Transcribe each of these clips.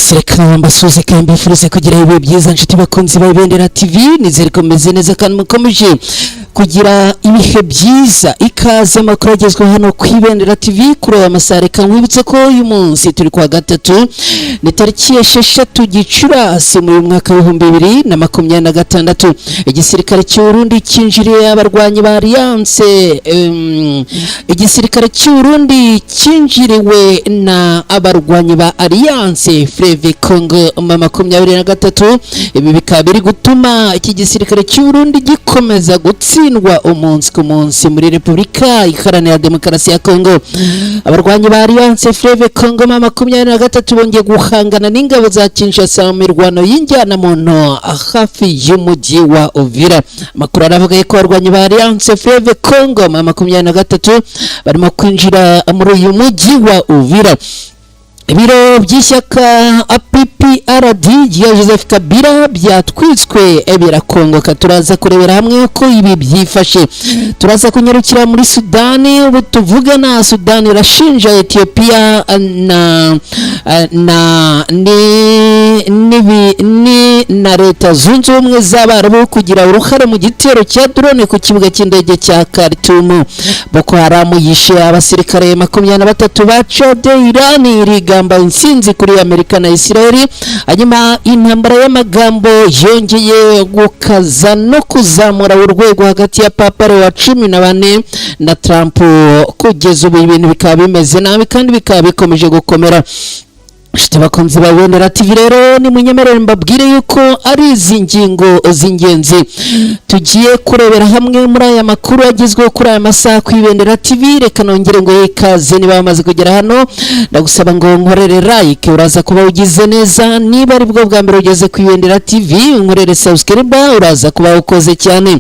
Yes, reka mbasuze kandi mbifurize kugira ibihe byiza, nshuti bakunzi ba Ibendera TV. Nizere ko mumeze neza kandi mukomeje kugira ibihe byiza. Ikaze amakuru agezweho hano ku Ibendera TV kuri aya masaha. Reka nkwibutse ko uyu munsi turi kuwa gatatu, ni tariki 6 Gicurasi muri uyu mwaka w'2026. Igisirikare cy'u Burundi cyinjiriye abarwanyi ba Alliance, igisirikare cy'u Burundi cyinjiriwe na abarwanyi ba Alliance Fleuve Congo ma 23. Ibi bikaba biri gutuma iki gisirikare cy'u Burundi gikomeza gutsindwa umunsi ku munsi muri Repubulika Iharanira Demokarasi ya Congo. Abarwanyi ba Alliance Fleuve Congo ma 23 bongeye guhangana n'ingabo za Kinshasa mu mirwano y'injyanamuntu hafi y'umujyi wa Uvira. Amakuru aravuga ko abarwanyi ba Alliance Fleuve Congo ma 23 barimo kwinjira muri uyu mujyi wa Uvira. Ibiro by'ishyaka PPRD rya Joseph Kabila byatwitswe birakongoka. Turaza kurebera hamwe uko ibi byifashe. Turaza kunyarukira muri Sudani. Ubu tuvugana Sudani irashinja Ethiopia na ni ni, ni na Leta Zunze Ubumwe z'Abarabu kugira uruhare mu gitero cya drone ku kibuga cy'indege cya Khartoum. Boko Haram yishe abasirikare 23 ba Chad. Iran irigamba intsinzi kuri Amerika na Israel. Hanyuma intambara y'amagambo yongeye gukaza no kuzamura urwego hagati ya Papa Leo wa 14 na Trump. Kugeza ubu ibintu bikaba bimeze nabi kandi bikaba bikomeje gukomera. Nshuti bakunzi ba Ibendera TV, rero nimunyemerere mbabwire yuko ari izi ngingo z'ingenzi tugiye kurebera hamwe muri aya makuru agezweho kuri aya masaha ku Ibendera TV. Reka nongere ngo ikaze niba bamaze kugera hano, ndagusaba ngo nkorere like, uraza kuba ugize neza. Niba ari bwo bwa mbere ugeze ku Ibendera TV, nkorere subscribe, uraza kuba ukoze cyane.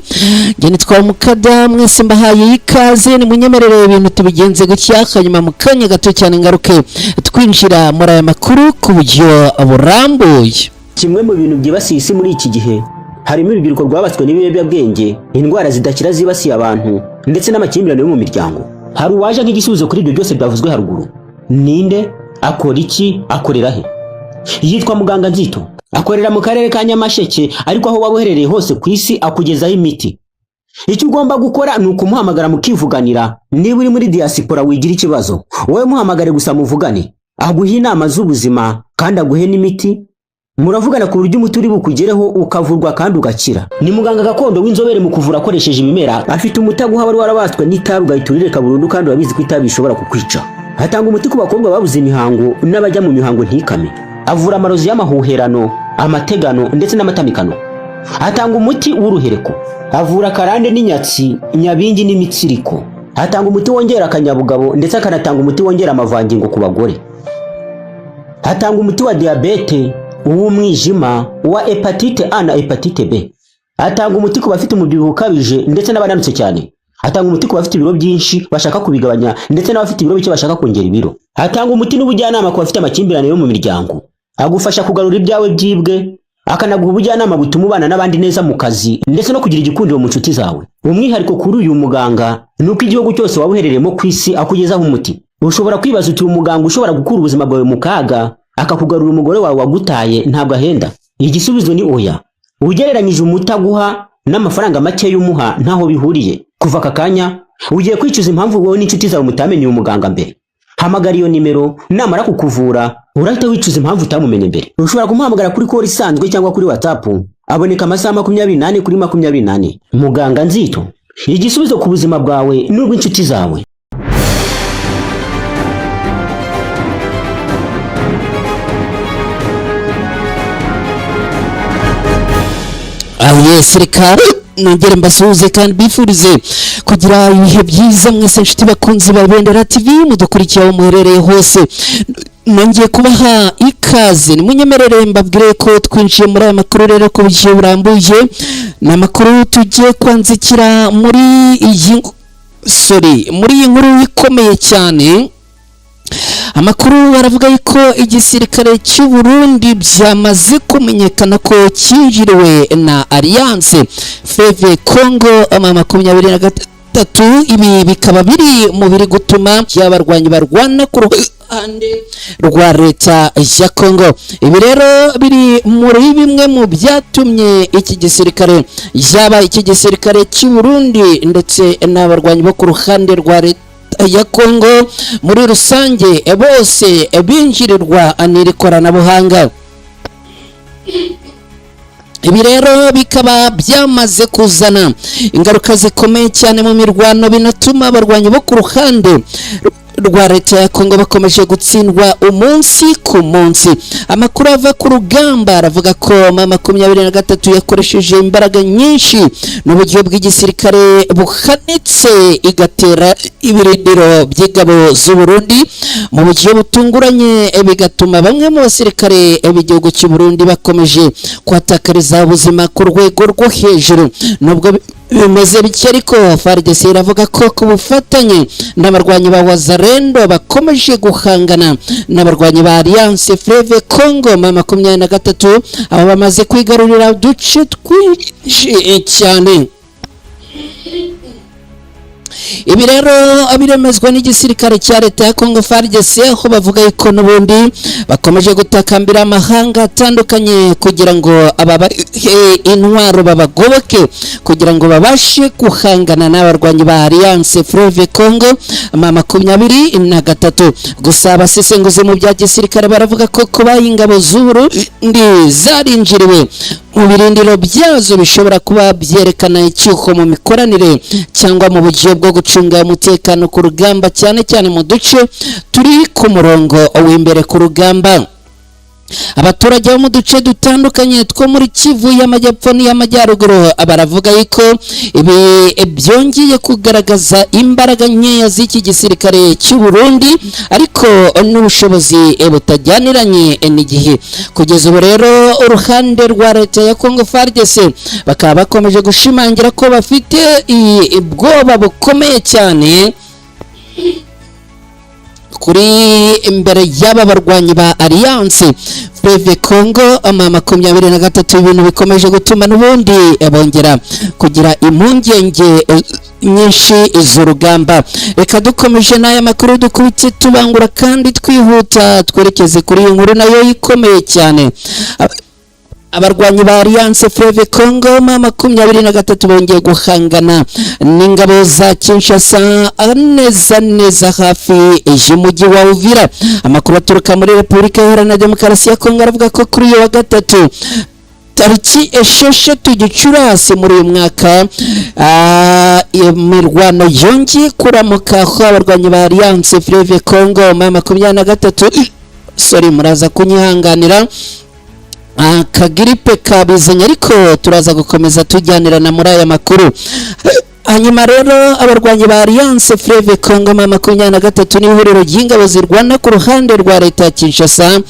Njye nitwa Mukada, mwese mbahaye ikaze. Nimunyemerere ibintu tubigenze gutya, hanyuma mu kanya gato cyane ngaruke twinjira muri aya makuru ku buryo burambuye. Kimwe mu bintu byibasiye isi muri iki gihe harimo urubyiruko rwabatswe n'ibiyobyabwenge, indwara zidakira zibasiye abantu, ndetse n'amakimbirane yo mu miryango. Hari uwaje nk'igisubizo kuri ibyo byose byavuzwe haruguru. Ninde? Akora iki? Akorera he? Yitwa Muganga Nzito, akorera mu karere ka Nyamasheke, ariko aho waba uherereye hose ku isi akugezaho imiti. Icyo ugomba gukora ni ukumuhamagara mukivuganira. Niba uri muri diaspora, wigira ikibazo, wowe muhamagare gusa muvugane, aguhe inama z'ubuzima kandi aguhe n'imiti. Muravugana ku buryo umuti uri bukugereho, ukavurwa kandi ugakira. Ni muganga gakondo w'inzobere mu kuvura akoresheje ibimera. Afite umuti aguha wari warabaswe n'itabi, ugahita urireka burundu, kandi urabizi ko itabi rishobora kukwica. Atanga umuti ku bakobwa babuze imihango n'abajya mu mihango ntikame. Avura amarozi y'amahuherano, amategano ndetse n'amatamikano. Atanga umuti w'uruhereko. Avura karande n'inyatsi, nyabingi n'imitsiriko. Atanga umuti wongera akanyabugabo, ndetse akanatanga umuti wongera amavangingo ku bagore. Atanga umuti wa diyabete, uw'umwijima, uwa hepatite A na hepatite B. Atanga umuti ku bafite umubyibuho ukabije ndetse n'abananutse cyane. Atanga umuti ku bafite ibiro byinshi bashaka kubigabanya, ndetse n'abafite ibiro bike bashaka kongera ibiro. Atanga umuti n'ubujyanama ku bafite amakimbirane yo mu miryango. Agufasha kugarura ibyawe byibwe, akanaguha ubujyanama butuma ubana n'abandi neza mu kazi, ndetse no kugira igikundiro mu nshuti zawe. Umwihariko kuri uyu muganga ni uko igihugu cyose waba uherereyemo ku isi akugezaho umuti. Ushobora kwibaza uti: "Umuganga ushobora gukura ubuzima bwawe mu kaga, akakugarura umugore wawe wagutaye, ntabwo ahenda?" Igisubizo ni oya. Ugereranyije umuti aguha n'amafaranga make umuha, ntaho bihuriye. Kuva aka kanya ugiye kwicuza impamvu wowe n'inshuti zawe mutamenye uyu muganga mbere. Hamagara iyo nimero, namara kukuvura urahita wicuza impamvu utamumenye mbere. Ushobora kumuhamagara kuri call isanzwe cyangwa kuri WhatsApp. Aboneka amasaha 24 kuri 24. Muganga Nzito, igisubizo ku buzima bwawe n'ubw'inshuti zawe. Yes, reka nongere mbasuhuze kandi bifurize kugira ibihe byiza mwese, nshuti bakunzi ba Ibendera TV mudukurikiye aho muherereye hose. Nongeye kubaha ikaze. Nimunyemerere mbabwire ko twinjiye muri aya makuru rero ku buryo burambuye. Ni amakuru tugiye kwanzikira muri iyi, sorry, muri iyi nkuru ikomeye cyane. Amakuru baravuga yuko igisirikare cy'u Burundi byamaze kumenyekana ko cyinjiriwe na Alliance Fleuve Congo ama 23. Ibi bikaba biri mu biri gutuma y'abarwanyi barwana ku ruhande rwa leta ya Kongo. Ibi rero biri muri bimwe mu byatumye iki gisirikare, yaba iki gisirikare cy'u Burundi ndetse n'abarwanyi bo ku ruhande rwa leta ya Kongo muri rusange, bose binjirirwa n'iri koranabuhanga. Ibi rero bikaba byamaze kuzana ingaruka zikomeye cyane mu mirwano, binatuma abarwanyi bo ku ruhande rwa leta ya Kongo bakomeje gutsindwa umunsi ku munsi. Amakuru ava ku rugamba aravuga ko M23 yakoresheje imbaraga nyinshi n'uburyo bw'igisirikare buhanitse, igatera ibirindiro by'ingabo z'u Burundi mu buryo butunguranye, bigatuma bamwe mu basirikare b'igihugu cy'u Burundi bakomeje kuhatakariza ubuzima ku rwego rwo hejuru. Nubwo bimeze bityo ariko, FARDC iravuga ko ku bufatanye n'abarwanyi ba Wazalendo bakomeje guhangana n'abarwanyi ba Alliance Fleuve Congo M23, abo bamaze kwigarurira uduce twinshi cyane. Ibi rero biremezwa n'igisirikare cya leta ya Congo FARDC, aho bavuga yuko n'ubundi bakomeje gutakambira amahanga atandukanye kugira ngo ababahe intwaro, babagoboke kugira ngo babashe guhangana n'abarwanyi ba Alliance Fleuve Congo M23. Gusa abasesenguzi mu bya gisirikare baravuga ko kuba ingabo z'Uburundi zarinjiriwe mu birindiro byazo bishobora kuba byerekana icyuho mu mikoranire cyangwa mu buryo bwo gucunga umutekano ku rugamba, cyane cyane mu duce turi ku murongo w'imbere ku rugamba. Abaturage bo mu duce dutandukanye two muri Kivu y'Amajyepfo n'iy'Amajyaruguru baravuga yuko ibi byongeye kugaragaza imbaraga nkeya z'iki gisirikare cy'u Burundi, ariko n'ubushobozi butajyaniranye n'igihe. Kugeza ubu rero, uruhande rwa leta ya Congo FARDC bakaba bakomeje gushimangira ko bafite ubwoba bukomeye cyane kuri imbere y'aba barwanyi ba Alliance Fleuve Congo M23, ibintu bikomeje gutuma n'ubundi bongera kugira impungenge nyinshi z'urugamba. Reka dukomeje n'aya makuru, dukubite tubangura kandi twihuta, twerekeze kuri iyi nkuru nayo ikomeye cyane. Abarwanyi ba Alliance Fleuve Congo M23 bongeye guhangana n'ingabo za Kinshasa neza neza hafi y'umujyi wa Uvira. Amakuru aturuka muri Repubulika Iharanira Demokarasi ya Kongo aravuga ko kuri uyu wa gatatu tariki 6 Gicurasi muri uyu mwaka, imirwano yongeye kuramuka, aho abarwanyi ba Alliance Fleuve Congo M23, sorry, muraza kunyihanganira, akagiripe kabizanye, ariko turaza gukomeza tujyanirana muri aya makuru. Hanyuma rero, abarwanyi ba Alliance Fleuve Congo M23 n'ihuriro ry'ingabo zirwana ku ruhande rwa leta ya Kinshasa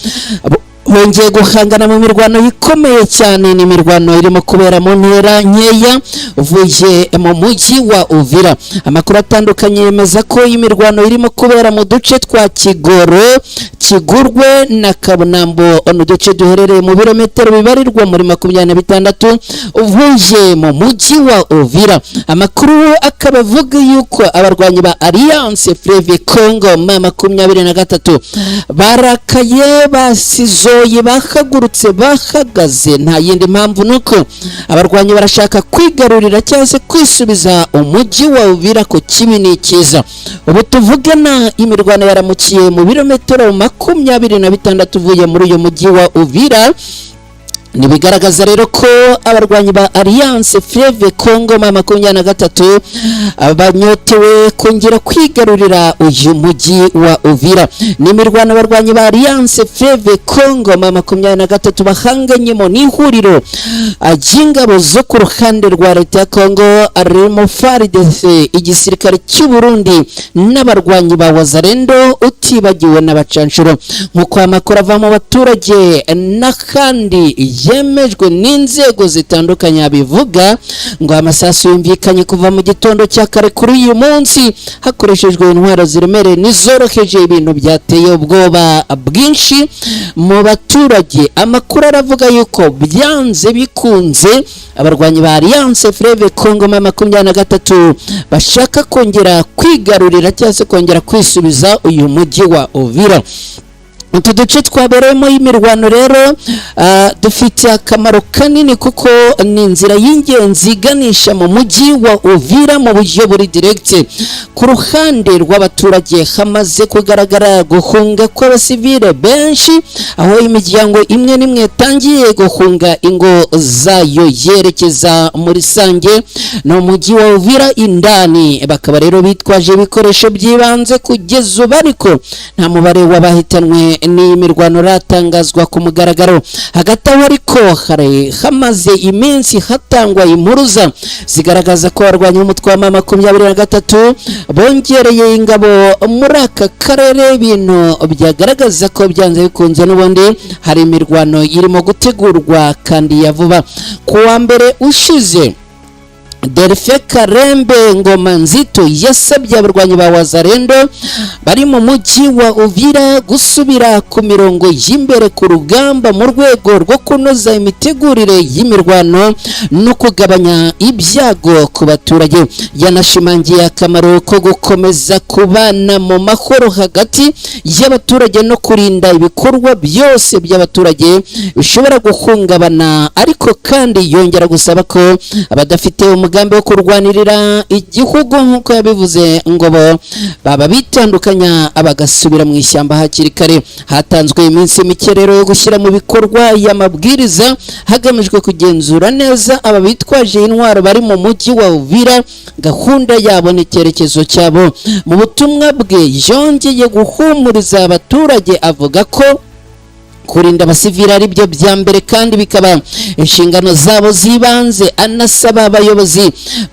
bongeye guhangana mu mirwano ikomeye cyane. Ni imirwano irimo kubera mu ntera nkeya uvuye mu mujyi wa Uvira. Amakuru atandukanye yemeza ko imirwano irimo kubera mu duce twa Kigoro, Kigurwe na Kabunambo, ni uduce duherereye mu birometero bibarirwa muri 26 uvuye mu mujyi wa Uvira. Amakuru akaba avuga yuko abarwanyi ba Alliance Fleuve Congo M23 barakaye, basizoye, bahagurutse, bahagaze. Nta yindi mpamvu, nuko abarwanyi barashaka kwigarurira cyangwa se kwisubiza umujyi wa Uvira ku kibi ni cyiza. Ubu tuvugana, imirwano yaramukiye mu birometero 26 uvuye muri uyu mujyi wa Uvira. Ntibigaragaza rero ko abarwanyi ba Alliance Fleuve Congo M23 banyotewe kongera kwigarurira uyu mujyi wa Uvira. Ni imirwano abarwanyi ba Alliance Fleuve Congo M23 bahanganyemo n'ihuriro ry'ingabo zo ku ruhande rwa leta ya Congo ririmo FARDC, igisirikare cy'u Burundi n'abarwanyi ba Wazalendo, utibagiwe n'abacanshuro, nk'uko amakuru ava mu baturage n'akandi yemejwe n'inzego zitandukanye abivuga ngo amasasu yumvikanye kuva mu gitondo cya kare kuri uyu munsi hakoreshejwe intwaro ziremereye n'izoroheje, ibintu byateye ubwoba bwinshi mu baturage. Amakuru aravuga yuko byanze bikunze abarwanyi ba Alliance Fleuve Congo M23 bashaka kongera kwigarurira cyangwa se kongera kwisubiza uyu mujyi wa Uvira. Utu duce twabereyemo imirwano rero dufite akamaro kanini kuko ni inzira y'ingenzi iganisha mu mujyi wa Uvira mu buryo buri direct. Ku ruhande rw'abaturage hamaze kugaragara guhunga kw'abasivile benshi, aho imiryango imwe n'imwe yatangiye guhunga ingo zayo yerekeza muri Sange no mujyi wa Uvira indani. Bakaba rero bitwaje ibikoresho by'ibanze. Kugeza ubu ariko nta mubare w'abahitanwe n'iyi mirwano uratangazwa ku mugaragaro. Hagati aho ariko hari hamaze iminsi hatangwa impuruza zigaragaza ko abarwanyi b'umutwe wa M23 bongereye ingabo muri aka karere, ibintu byagaragaza ko byanze bikunze n'ubundi hari imirwano irimo gutegurwa kandi ya vuba. Ku wa mbere ushize, Delphin Karembe Ngoma Nzito yasabye abarwanyi ba Wazalendo bari mu mujyi wa Uvira gusubira ku mirongo y'imbere ku rugamba mu rwego rwo kunoza imitegurire y'imirwano no kugabanya ibyago ku baturage. Yanashimangiye akamaro ko gukomeza kubana mu mahoro hagati y'abaturage no kurinda ibikorwa byose by'abaturage bishobora guhungabana, ariko kandi yongera gusaba ko abadafite umugambi wo kurwanirira igihugu nk'uko yabivuze ngo bo baba bitandukanya bagasubira mu ishyamba hakiri kare. Hatanzwe iminsi mike rero yo gushyira mu bikorwa y'amabwiriza hagamijwe kugenzura neza aba bitwaje intwaro bari mu mujyi wa Uvira, gahunda yabo n'icyerekezo cyabo. Mu butumwa bwe yongeye guhumuriza abaturage avuga ko kurinda abasivili ari byo bya mbere kandi bikaba inshingano zabo z'ibanze, anasaba abayobozi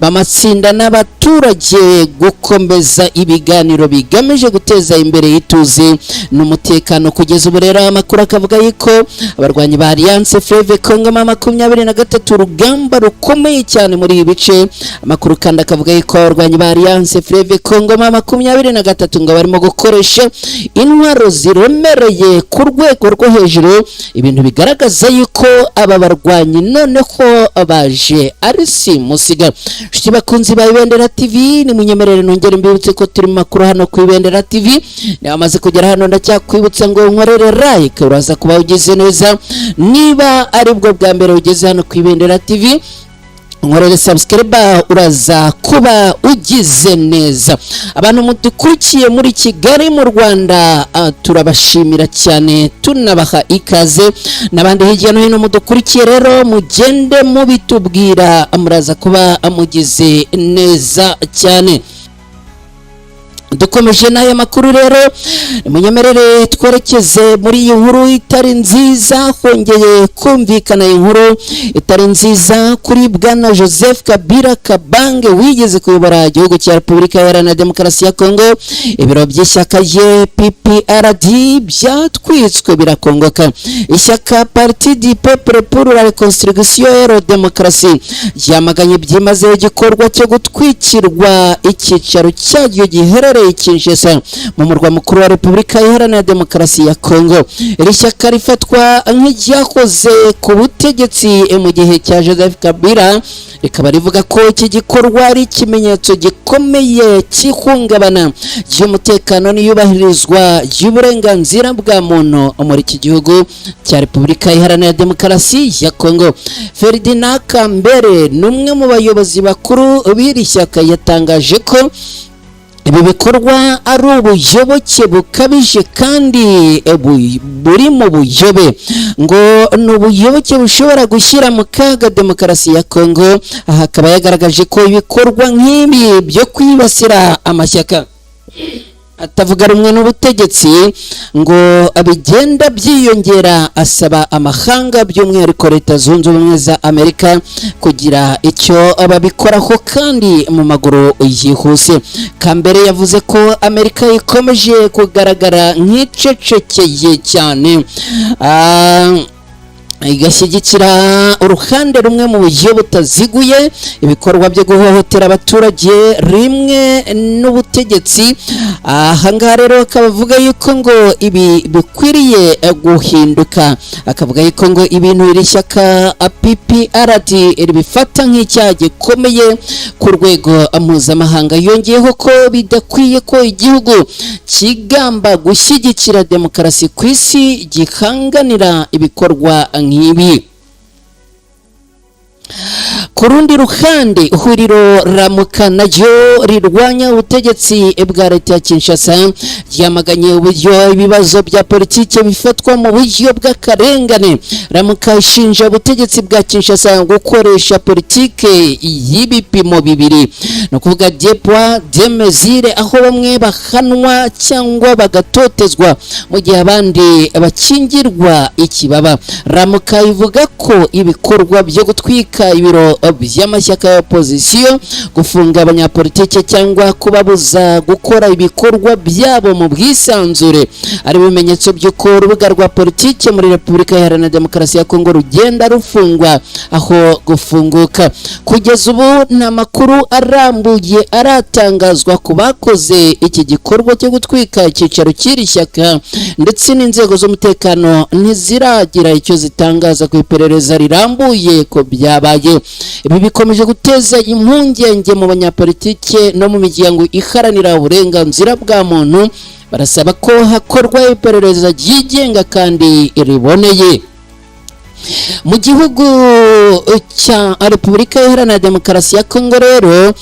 b'amatsinda n'abaturage gukomeza ibiganiro bigamije guteza imbere ituze n'umutekano. Kugeza ubu rero amakuru akavuga yuko abarwanyi ba Alliance Fleuve Congo M23 urugamba rukomeye cyane muri ibi bice. Amakuru kandi akavuga yuko abarwanyi ba Alliance Fleuve Congo M23 ngo barimo gukoresha intwaro ziremereye ku rwego rwo hejuru, ibintu bigaragaza yuko aba barwanyi noneho baje ari simusiga. Nshuti bakunzi ba Ibendera TV, nimunyemerere nongere mbibutse ko turi mu makuru hano ku Ibendera TV. Niba amaze kugera hano, ndacyakwibutsa ngo nkorere like, uraza kuba ugize neza. Niba aribwo bwa mbere ugeze hano ku Ibendera TV, nkorere subscribe, uraza kuba ugize neza. Abantu mudukurikiye muri Kigali mu Rwanda, turabashimira cyane tunabaha ikaze, n'abandi hirya no hino mudukurikiye rero mugende mubitubwira, muraza kuba mugize neza cyane. Dukomeje n'aya makuru rero, munyemerere twerekeze muri iyi nkuru itari nziza. Hongeye kumvikana inkuru itari nziza kuri bwana Joseph Kabila Kabange wigeze kuyobora igihugu cya Repubulika Iharanira Demokarasi ya Kongo. Ibiro by'ishyaka rye PPRD byatwitswe birakongoka. Ishyaka Parti du Peuple pour la Reconstruction et la Démocratie ryamaganye byimazeyo igikorwa cyo gutwikirwa icyicaro cyaryo giherereye Kinshasa mu murwa mukuru wa Repubulika Iharanira Demokarasi ya Kongo. Iri shyaka rifatwa nk'iryakoze ku butegetsi mu gihe cya Joseph Kabila, rikaba rivuga ko iki gikorwa ari ikimenyetso gikomeye cy'ihungabana ry'umutekano n'iyubahirizwa ry'uburenganzira bwa muntu muri iki gihugu cya Repubulika Iharanira Demokarasi ya Kongo. Ferdinand Kambere ni umwe mu bayobozi bakuru b'iri shyaka, yatangaje ko ibi bikorwa ari ubuyoboke bukabije kandi buri mu buyobe, ngo ni ubuyoboke bushobora gushyira mu kaga demokarasi ya Kongo. Aha akaba yagaragaje ko ibikorwa nk'ibi byo kwibasira amashyaka atavuga rumwe n'ubutegetsi ngo bigenda byiyongera, asaba amahanga by'umwihariko Leta Zunze Ubumwe za Amerika kugira icyo babikoraho kandi mu maguru yihuse. Kambere yavuze ko Amerika ikomeje kugaragara nk'icecekeye cyane. Igashyigikira uruhande rumwe mu buryo butaziguye, ibikorwa byo guhohotera abaturage rimwe n'ubutegetsi. Ahangaha rero akaba avuga yuko ngo ibi bikwiriye guhinduka, akavuga yuko ngo ibintu iri shyaka PPRD ribifata nk'icyaha gikomeye ku rwego mpuzamahanga. Yongeyeho ko bidakwiye ko igihugu kigamba gushyigikira demokarasi ku isi gihanganira ibikorwa nk'ibi. Ku rundi ruhande, ihuriro Ramuka naryo rirwanya ubutegetsi bwa leta ya Kinshasa ryamaganye uburyo ibibazo bya politiki bifatwa mu buryo bw'akarengane. Ramuka ishinja ubutegetsi bwa Kinshasa gukoresha politike y'ibipimo bibiri, ni ukuvuga deux poids, deux mesures, aho bamwe bahanwa cyangwa bagatotezwa mu gihe abandi bakingirwa ikibaba. Ramuka ivuga ko ibikorwa byo gutwika ibiro by'amashyaka ya opozisiyo, gufunga abanyapolitike cyangwa kubabuza gukora ibikorwa byabo mu bwisanzure ari ibimenyetso by'uko urubuga rwa politike muri Repubulika Iharanira Demokarasi ya Kongo rugenda rufungwa aho gufunguka. Kugeza ubu nta makuru arambuye aratangazwa ku bakoze iki gikorwa cyo gutwika icyicaro cy'iri shyaka, ndetse n'inzego z'umutekano ntiziragira icyo zitangaza ku iperereza rirambuye ko byabaye. Ibi bikomeje guteza impungenge mu banyapolitike no mu miryango iharanira uburenganzira bwa muntu. Barasaba ko hakorwa iperereza ryigenga kandi riboneye. Mu gihugu cya Repubulika Iharanira Demokarasi ya Kongo rero,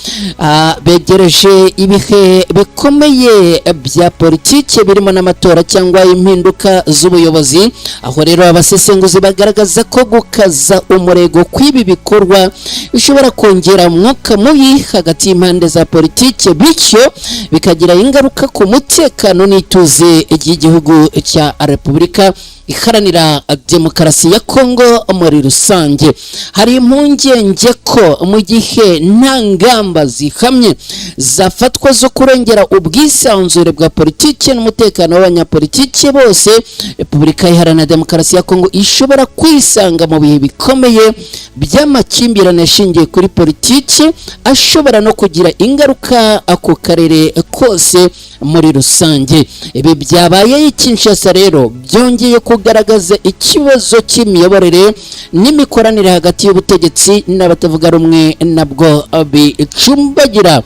begereje ibihe bikomeye bya politiki birimo n'amatora cyangwa impinduka z'ubuyobozi, aho rero abasesenguzi bagaragaza ko gukaza umurego kw'ibi bikorwa bishobora kongera umwuka mubi hagati y'impande za politiki, bityo bikagira ingaruka ku mutekano n'ituze ry'igihugu cya Repubulika Iharanira Demokarasi ya Kongo muri rusange. Hari impungenge ko mu gihe nta ngamba zihamye zafatwa zo kurengera ubwisanzure bwa politiki n'umutekano w'abanyapolitiki bose, Repubulika Iharanira Demokarasi ya Kongo ishobora kwisanga mu bihe bikomeye by'amakimbirane ashingiye kuri politiki, ashobora no kugira ingaruka ako karere kose muri rusange. Ibi byabaye i Kinshasa rero byongeye kugaragaza ikibazo cy'imiyoborere n'imikoranire hagati y'ubutegetsi n'abatavuga rumwe nabwo bicumbagira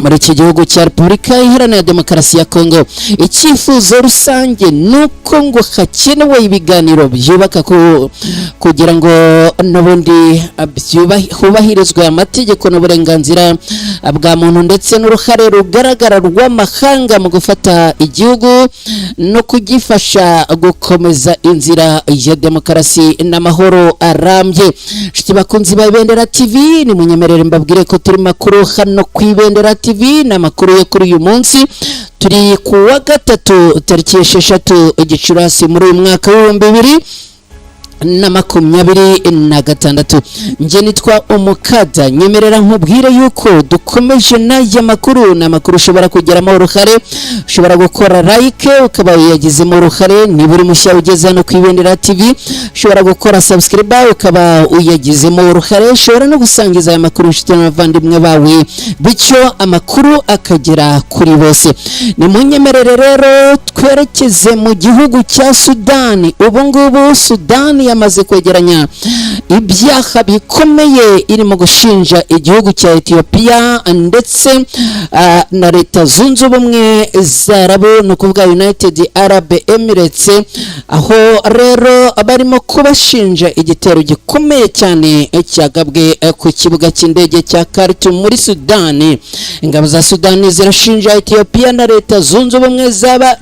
muri iki gihugu cya Repubulika Iharanira Demokarasi ya Kongo. Icyifuzo rusange ni uko ngo hakenewe ibiganiro byubaka kugira ngo n'ubundi hubahirizwe amategeko n'uburenganzira bwa muntu, ndetse n'uruhare rugaragara rw'amahanga mu gufata igihugu no kugifasha gukomeza inzira ya demokarasi n'amahoro arambye. Inshuti bakunzi ba Ibendera TV, ni munyemerere mbabwire ko turi makuru hano ku Ibendera TV. Ni amakuru yo kuri uyu munsi, turi ku wa gatatu, tariki 6 Gicurasi muri uyu mwaka w'2026. Njye nitwa Umukada. Nyemerera nkubwire yuko dukomeje n'aya makuru. Ni amakuru ushobora kugeramo uruhare, ushobora gukora like ukaba uyagizemo uruhare. Niba uri mushya ugeze hano ku Ibendera TV, ushobora gukora subscribe ukaba uyagizemo uruhare. Ushobora no gusangiza aya makuru inshuti n'abavandimwe bawe, bityo amakuru akagera kuri bose. Ni munyemerere rero twerekeze mu gihugu cya Sudani. Ubu ngubu Sudani yamaze kwegeranya ibyaha bikomeye irimo gushinja igihugu cya Etiyopiya ndetse na Leta Zunze Ubumwe z'Arabu, ni ukuvuga United Arab Emirates, aho rero barimo kubashinja igitero gikomeye cyane cyagabwe ku kibuga cy'indege cya Khartoum muri Sudani. Ingabo za Sudani zirashinja Etiyopiya na Leta Zunze Ubumwe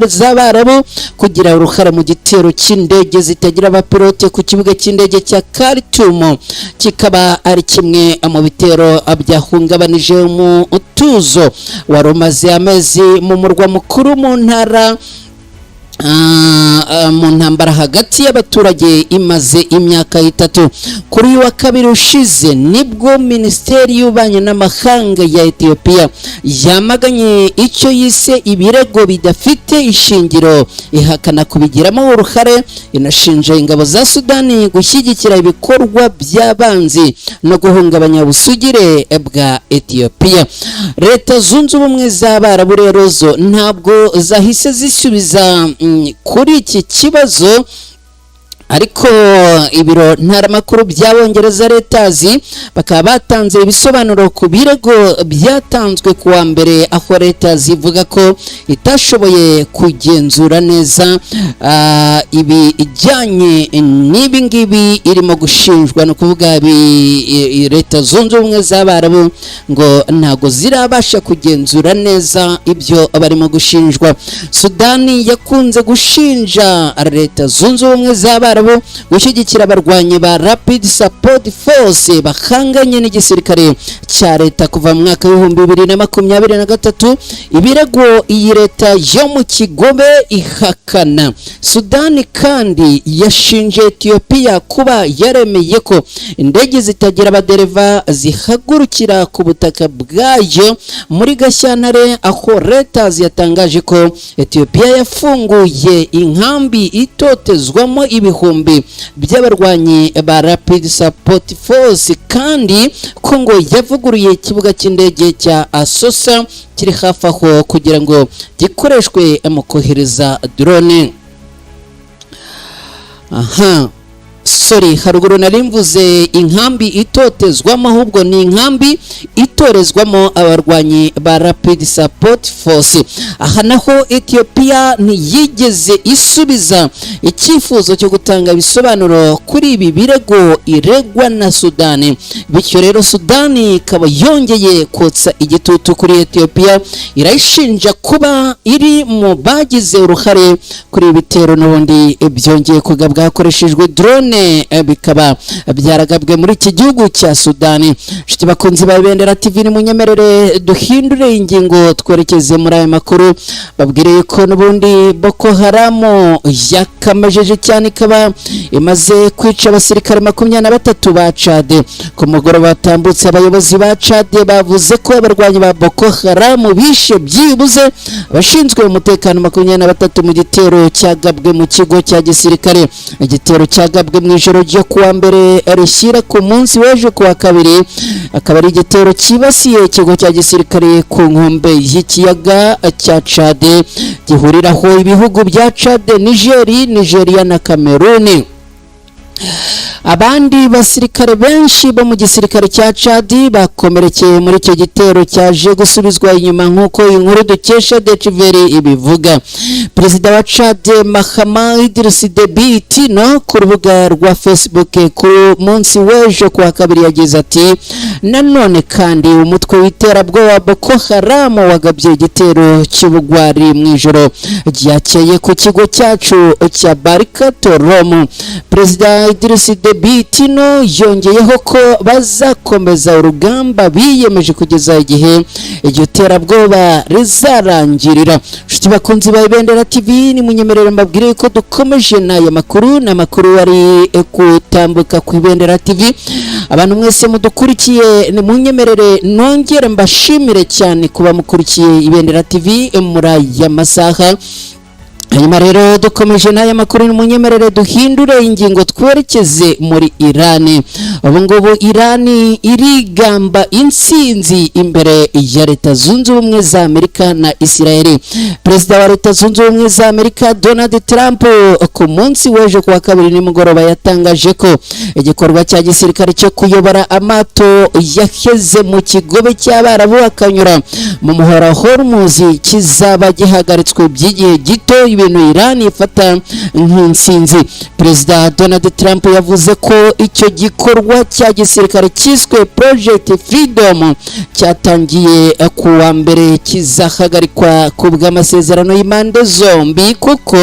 z'Abarabu kugira uruhare mu gitero cy'indege zitagira abapilote ku kibuga cy'indege cya Khartoum, kikaba ari kimwe mu bitero byahungabanije umutuzo wari umaze amezi mu murwa mukuru mu ntara Mu ntambara hagati y'abaturage imaze imyaka 3. Kuri uyu wa kabiri ushize nibwo Minisiteri y'Ububanyi n'Amahanga ya Etiyopiya yamaganye icyo yise ibirego bidafite ishingiro, ihakana kubigiramo uruhare, inashinja ingabo za Sudani gushyigikira ibikorwa by'abanzi no guhungabanya ubusugire bwa Etiyopiya. Leta Zunze Ubumwe z'Abarabu rero zo ntabwo zahise zisubiza kuri iki kibazo, ariko ibiro ntaramakuru by'Abongereza Reuters bakaba batanze ibisobanuro ku birego byatanzwe ku wa mbere, aho Reuters ivuga ko itashoboye kugenzura neza ibijyanye n'ibi ngibi irimo gushinjwa. Ni ukuvuga Leta Zunze Ubumwe z'Abarabu ngo ntabwo zirabasha kugenzura neza ibyo barimo gushinjwa. Sudani yakunze gushinja Leta Zunze Ubumwe z'Abarabu gushyigikira abarwanyi ba Rapid Support Force bahanganye n'igisirikare cya leta kuva mu mwaka w'2023, ibirego iyi leta yo mu Kigobe ihakana. Sudani kandi yashinje Etiyopiya kuba yaremeye ko indege zitagira abadereva zihagurukira ku butaka bwayo muri Gashyantare, aho Reuters yatangaje ko Etiyopiya yafunguye inkambi itotezwamo ibihumbi by'abarwanyi ba Rapid Support Force, kandi ko ngo yavuguruye ikibuga cy'indege cya Asosa kiri hafi aho kugira ngo gikoreshwe mu kohereza drone. Aha, sorry, haruguru nari mvuze inkambi itotezwamo, ahubwo ni inkambi itorezwamo abarwanyi ba Rapid Support Force. Aha naho Ethiopia ntiyigeze isubiza icyifuzo cyo gutanga ibisobanuro kuri ibi birego iregwa na Sudani. Bityo rero Sudani ikaba yongeye kotsa igitutu kuri Ethiopia, irayishinja kuba iri mu bagize uruhare kuri ibi bitero n'ubundi byongeye kugabwa hakoreshejwe drone, bikaba byaragabwe muri iki gihugu cya Sudani. Inshuti bakunzi ba Ibendera TV, ni munyemerere duhindure ingingo, twerekeze muri aya makuru. Babwire yuko n'ubundi Boko Haram yakamejeje cyane, ikaba imaze kwica abasirikare 23 ba Chad. Ku mugoroba watambutse, abayobozi ba Chad bavuze ko abarwanyi ba Boko Haram bishe byibuze abashinzwe umutekano 23 mu gitero cyagabwe mu kigo cya gisirikare. Igitero cyagabwe mu ijoro ryo kuwa mbere rishyira ku munsi w'ejo kuwa kabiri, akaba ari igitero cyibasiye ikigo cya gisirikare ku nkombe y'ikiyaga cya Chad, gihuriraho ibihugu bya Chad, Niger, Nigeria na Cameroon. Abandi basirikare benshi bo mu gisirikare cya Chad bakomerekeye muri icyo gitero cyaje gusubizwa inyuma, nk'uko inkuru dukesha Deciveri ibivuga. Perezida wa Chad, Mahamat Idriss Deby Itno, ku rubuga rwa Facebook ku munsi w'ejo kuwa kabiri yagize ati: "Nanone kandi umutwe w'iterabwoba Boko Haram wagabye igitero cy'ubugwari mu ijoro ryakeye ku kigo cyacu cya Barka Torom." Perezida Idriss Deby Itno yongeyeho ko bazakomeza urugamba biyemeje kugeza igihe iryo terabwoba rizarangirira. Inshuti bakunzi ba Ibendera TV, ni munyemerere mbabwire ko dukomeje n'aya makuru, ni amakuru ari gutambuka ku Ibendera TV. Abantu mwese mudukurikiye, ni munyemerere nongere mbashimire cyane kuba mukurikiye Ibendera TV muri aya masaha. Hanyuma rero dukomeje n'aya makuru, ni munyemerere duhindure ingingo, twerekeze muri Irani. Ubu ngubu Irani irigamba intsinzi imbere ya Leta Zunze Ubumwe za Amerika na Isirayeli. Perezida wa Leta Zunze Ubumwe za Amerika, Donald Trump, ku munsi w'ejo kuwa kabiri nimugoroba yatangaje ko igikorwa cya gisirikare cyo kuyobora amato yaheze mu Kigobe cy'Abarabu akanyura mu muhora Hormuz kizaba gihagaritswe by'igihe gito, ibintu Iran ifata nk'intsinzi. Perezida Donald Trump yavuze ko icyo gikorwa cya gisirikare cyiswe Project Freedom cyatangiye ku wa mbere kizahagarikwa ku bw'amasezerano y'impande zombi, kuko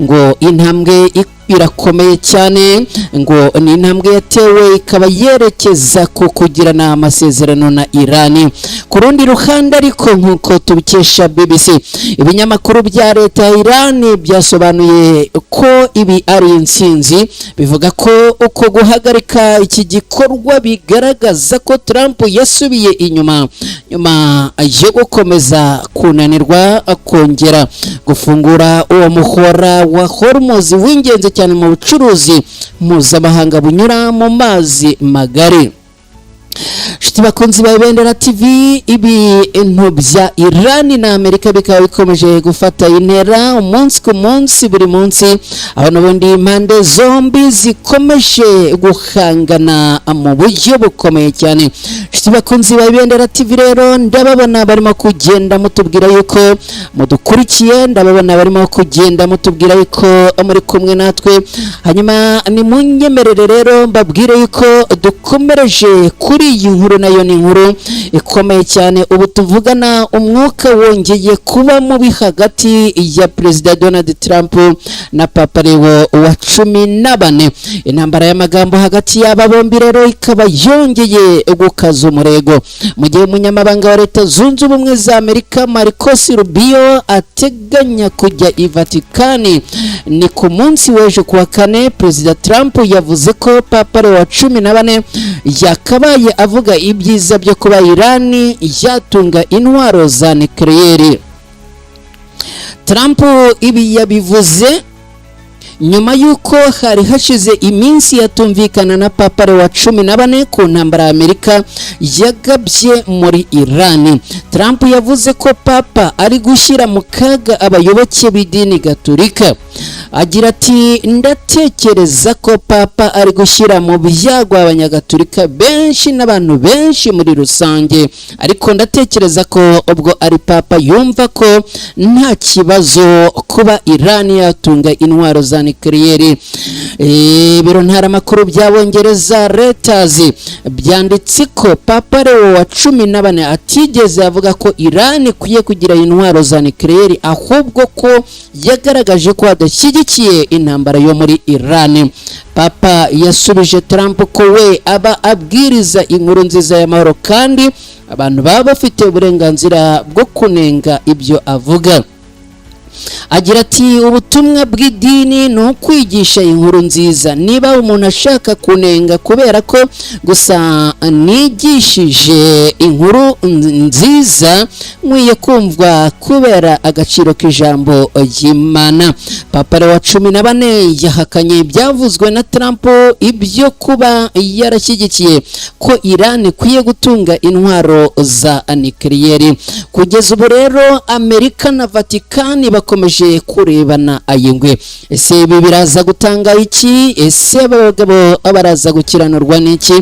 ngo intambwe irakomeye cyane. Ngo ni intambwe yatewe ikaba yerekeza ku kugirana amasezerano na Irani. Ku rundi ruhande ariko, nk'uko tubikesha BBC, ibinyamakuru bya leta ya Irani byasobanuye ko ibi ari intsinzi, bivuga ko uko guhagarika iki gikorwa bigaragaza ko Trump yasubiye inyuma nyuma yo gukomeza kunanirwa kongera gufungura uwo muhora wa Hormuz w'ingenzi cyane mu bucuruzi mpuzamahanga bunyura mu mazi magari. Nshuti bakunzi ba Ibendera TV, ibintu bya Irani na Amerika bikaba bikomeje gufata intera umunsi ku munsi, buri munsi, aho n'ubundi impande zombi zikomeje guhangana mu buryo bukomeye cyane. Nshuti bakunzi ba Ibendera TV rero, ndababona barimo kugenda mutubwira yuko mudukurikiye, ndababona barimo kugenda mutubwira yuko muri kumwe natwe. Hanyuma nimunyemerere rero mbabwire yuko dukomereje kuri iyi nkuru, nayo ni inkuru ikomeye cyane. Ubu tuvugana umwuka wongeye kuba mubi hagati ya Perezida Donald Trump na Papa Leo wa 14. Intambara y'amagambo hagati y'aba bombi rero ikaba yongeye gukaza umurego, mu gihe umunyamabanga wa Leta Zunze Ubumwe za Amerika Marcos Rubio ateganya kujya i Vatikani ni ku munsi w'ejo kuwa kane. Perezida Trump yavuze ko Papa Leo wa 14 yakabaye avuga ibyiza byo kuba Irani yatunga intwaro za nucléaire. Trump ibi yabivuze nyuma y'uko hari hashize iminsi yatumvikana na Papa Leo wa 14 ku ntambara ya Amerika yagabye muri Irani. Trump yavuze ko Papa ari gushyira mu kaga abayoboke b'idini Gaturika. Agira ati: "Ndatekereza ko Papa ari gushyira mu byago Abanyagatulika benshi n'abantu benshi muri rusange, ariko ndatekereza ko ubwo ari Papa yumva ko nta kibazo kuba Irani yatunga intwaro za nucléaire." Ibiro ntaramakuru by'Abongereza Reuters byanditse ko Papa Leo wa 14 atigeze avuga ko Irani ikwiye kugira intwaro za nucléaire, ahubwo ko yagaragaje ko adashyigikiye intambara yo muri Irani. Papa yasubije Trump ko we aba abwiriza inkuru nziza y'amahoro, kandi abantu baba bafite uburenganzira bwo kunenga ibyo avuga. Agira ati: "Ubutumwa bw'idini ni ukwigisha inkuru nziza. Niba umuntu ashaka kunenga kubera ko gusa nigishije inkuru nziza, nkwiye kumvwa kubera agaciro k'ijambo ry'Imana." Papa Leo wa 14 yahakanye ibyavuzwe na Trump, ibyo kuba yarashyigikiye ko Iran ikwiye gutunga intwaro za nucléaire. Kugeza ubu rero Amerika na Vatikani bakomeje kurebana ay'ingwe. Ese ibi biraza gutanga iki? Ese aba bagabo baraza gukiranurwa n'iki?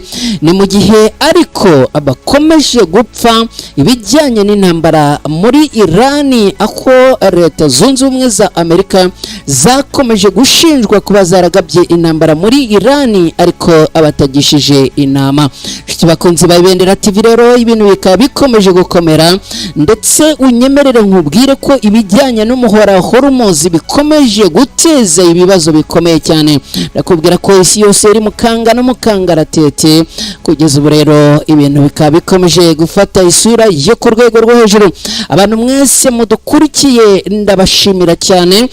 Ni mu gihe ariko bakomeje gupfa ibijyanye n'intambara muri Irani, aho Leta Zunze Ubumwe za Amerika zakomeje gushinjwa kuba zaragabye intambara muri Irani ariko abatagishije inama. Inshuti bakunzi ba Ibendera TV rero, ibintu bikaba bikomeje gukomera, ndetse unyemerere nkubwire ko ibijyanye n'umuhora Hormuz bikomeje guteza ibibazo bikomeye cyane. Ndakubwira ko isi yose iri mu kanga no mu kangaratete. Kugeza ubu rero ibintu bikaba bikomeje gufata isura yo ku rwego rwo hejuru. Abantu mwese mudukurikiye ndabashimira cyane.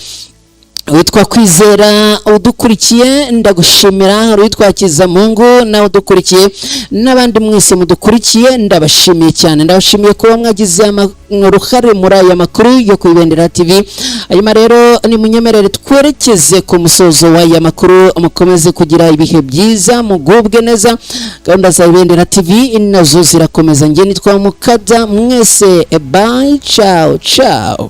Witwa Kwizera udukurikiye, ndagushimira. Hari uwitwa Kizamungu nawe udukurikiye, n'abandi mwese mudukurikiye, ndabashimiye cyane. Ndabashimiye kuba mwagize uruhare muri aya makuru yo ku Ibendera TV. Hanyuma rero nimunyemerere twerekeze ku musozo w'aya makuru. Mukomeze kugira ibihe byiza, mugubwe neza. Gahunda za Ibendera TV nazo zirakomeza. Njye nitwa Mukada. Mwese bye, ciao ciao.